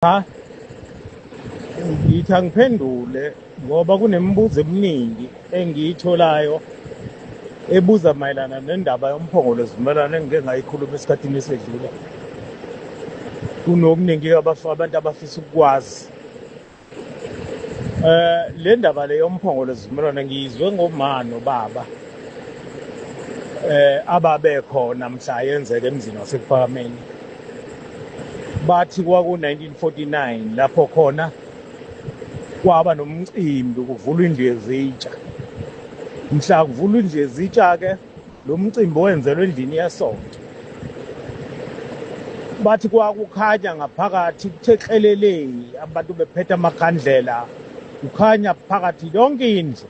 Cha, ngithi angiphendule ngoba kunemibuzo eminingi engiyitholayo ebuza mayelana nendaba yomphongolo wesivumelwano engike ngayikhuluma esikhathini esedlule. Kunokuningi abantu abafisa ukukwazi. Le ndaba le yomphongolo wesivumelwano ngiyizwe ngoma nobaba ababekhona mhla yenzeka emzini waseKuphakameni. Bathi kwaku-1949 lapho khona kwaba nomcimbi kuvulwa indlu yezitsha. Mhla kuvulwa indlu yezitsha-ke lo mcimbi wenzelwe endlini yesonto. Bathi kwakukhanya ngaphakathi kuthe qelele, abantu bephethe amakhandlela, kukhanya phakathi yonke indlu.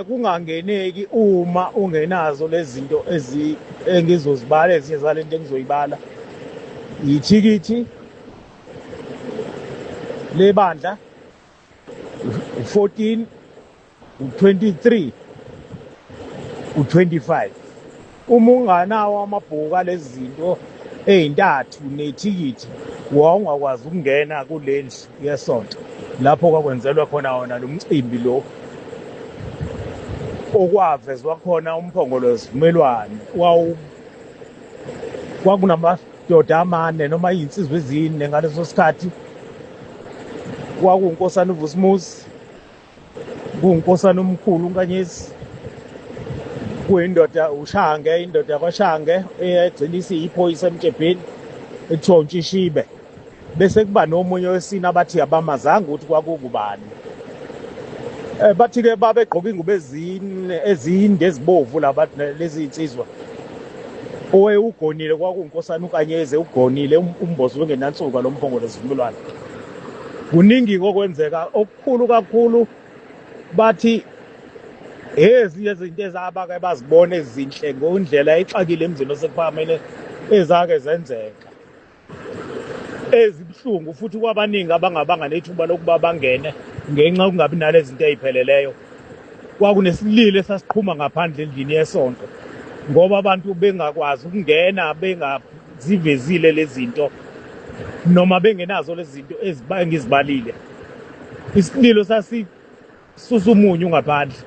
Kungangeneki uma ungenazo lezi zinto ezi engizozibala, ezinye zalento engizoyibala. Ithikithi lebandla u-14, u-23, u-25. Uma unganawo amabhuku alezi zinto ey'ntathu nethikithi, wawungakwazi ukungena kule ndlu yesonto lapho kwakwenzelwa khona wona lo mcimbi lo okwavezwa khona umphongolo wesivumelwano. Kwakunamadoda amane noma iy'nsizwa ezine ngaleso sikhathi. Kwakuwunkosana uVusimuzi, kuwunkosana omkhulu uNkanyezi, kuyindoda uShange, indoda yakwaShange eyagcina isiyiphoyisa eMtshebheni ekuthiwa uNtshishibe, bese kuba nomunye wesine abathi abamazanga ukuthi kwakungubani. Bathi-ke babegqoka ingubo ezine ezinde ezibovu laba lezi nsizwa. Owewugonile kwakuwunkosana uNkanyezi, ugonile umbozo wengenansuka lo mphongolo wesivumelwano. Kuningi okwenzeka okukhulu kakhulu. Bathi ezinye izinto ezabake bazibona ezinhle ngondlela exakile emzini oseKuphakameni ezake zenzeka ezibuhlungu futhi kwabaningi abangabanga nethuba lokuba bangene ngenxa yokungabi nalezi zinto ey'pheleleyo. Kwakunesililo esasiqhuma ngaphandle endlini yesonto ngoba abantu bengakwazi ukungena bengazivezile lezi zinto noma bengenazo lezi zinto engizibalile. Isililo sasisusa umunyu ngaphandle,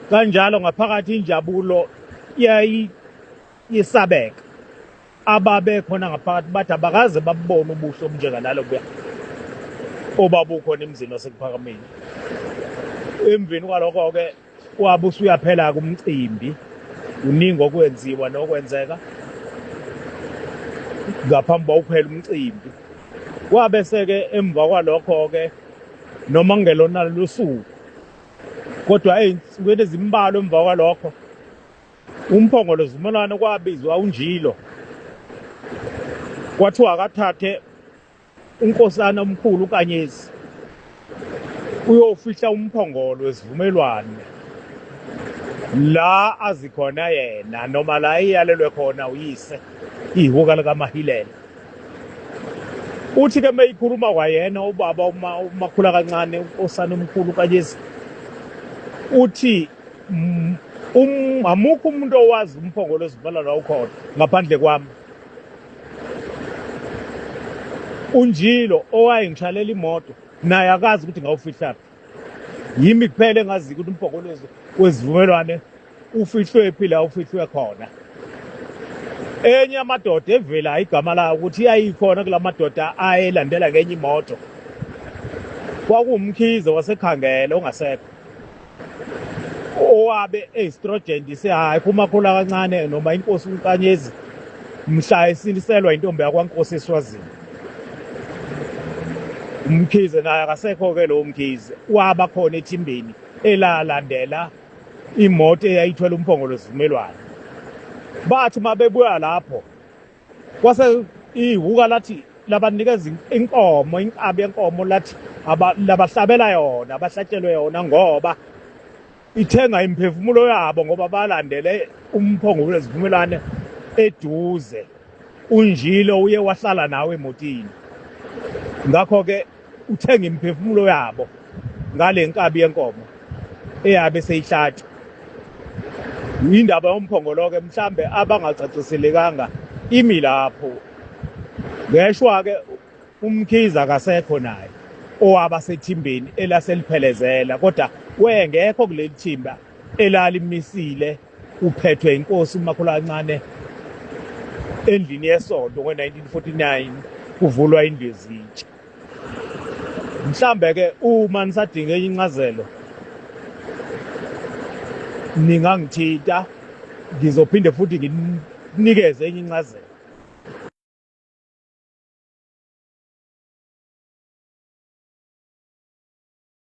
kanjalo ngaphakathi injabulo yayisabeka. Ababekhona ngaphakathi bathi abakaze babubone ubuhle obunjenganalobuya obabukhona emzini waseKuphakameni. Emveni kwalokho-ke wabe usuyaphela-ke umcimbi, kuningi okwenziwa nokwenzeka ngaphambi kwawuphela umcimbi. Wabe seke emva kwalokho-ke noma kungelona lolu suku kodwa ey'nsukwini ezimbalwa emva kwalokho umphongolo wesivumelwano kwabizwa uNjilo, kwathiwa akathathe unkosana omkhulu uNkanyezi uyofihla umphongolo wesivumelwano la azi khona yena noma la iyalelwe khona uyise ihuka likaMahilela. Uthi ke meyikhuluma kwayena ubaba umakhula kancane unkosana omkhulu uNkanyezi, uthi amukho umuntu owazi umphongolo wesivumelwano wawukhona ngaphandle kwami. UNjilo owayengishalela imoto naye akazi ukuthi ngawufihlaphi, yimi kuphela engaziyo ukuthi umphongolo wesivumelwane ufihlwe phi la ufihlwe khona. Enye amadoda evela igama layo ukuthi yayikhona kula madoda ayelandela ngenye imoto, kwakuwuMkhize waseKhangela ongasekho, owabe eyistrojenti sehayi kumakhula kancane noma inkosi uNkanyezi mhla esiliselwa intombi yakwaNkosi eSwazini. UMkhize naye akasekho-ke lowo Mkhize, waba khona ethimbeni elalandela imoto eyayithwele umphongolo wesivumelwano. Bathi uma bebuya lapho kwase ihuka lathi labanikeza inkomo, inkabi yenkomo, lathi labahlabela yona, abahlatshelwe yona ngoba ithenga imiphefumulo yabo ngoba balandele umphongolo wesivumelwano eduze. UNjilo uye wahlala nawe emotini, ngakho-ke uthenga imiphefumulo yabo ngale nkabi yenkomo eyabe seyihlatshwa. Indaba yomphongolo-ke mhlambe abangacaciselekanga imi lapho. Ngeshwa-ke uMkhize akasekho naye owaba sethimbeni elaseliphelezela, kodwa wengekho kuleli thimba elalimisile uphethwe inkosi uMakhulakancane endlini yesonto ngo-1949 kuvulwa indlu yezintsha. Mhlambe ke uma nisadinga enye incazelo ningangithinta, ngizophinde futhi nginikeze enye incazelo.